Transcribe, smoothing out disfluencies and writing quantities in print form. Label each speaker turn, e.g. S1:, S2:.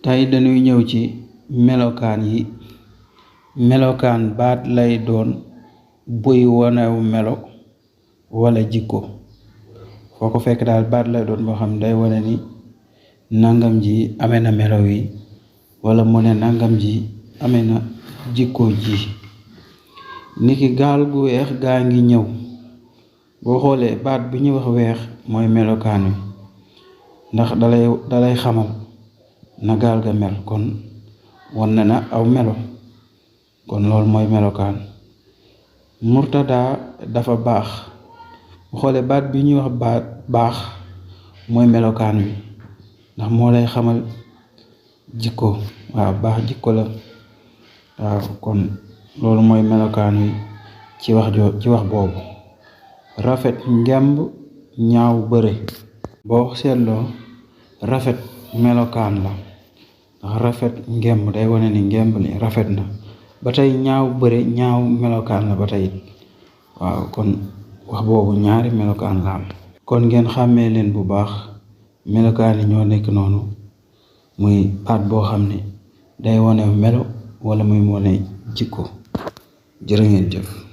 S1: tey dañuy ñëw ci melokaan yi. Melokaan baat lay doon buy wonew melo wala jikko. foo ko fekk daal baat lay doon boo xam ne day wane ni nangam ji amee na melo yi, wala mu ne nangam ji amee na jikko ji. niki gaal gu weex gaa ngi ñëw. boo xoolee baat bi ñuy wax weex mooy melokaan wi, ndax dalay xamal na gaal ga mel, kon wan na aw melo, kon loolu mooy melokaan. Murtada dafa baax. boo xoolee baat bi ñuy wax baax mooy melokaan wi, ndax moo lay xamal jikko. waaw, baax jikko la. waaw, kon loolu mooy melokaan wi ci wax boobu. Rafet ngemb ñaaw bëre. boo seetloo rafet melokaan la, ndax rafet ngemb day wane ni ngemb li rafet na. ba tey ñaaw bëre ñaaw melokaan la ba tey. waaw, kon wax boobu ñaari melokaan la am. kon ngeen xàmmee leen bu baax melokaan yi ñoo nekk noonu, muy baat boo xam ne day wane melo wala muy wane jikko. jërë ngeen jëf.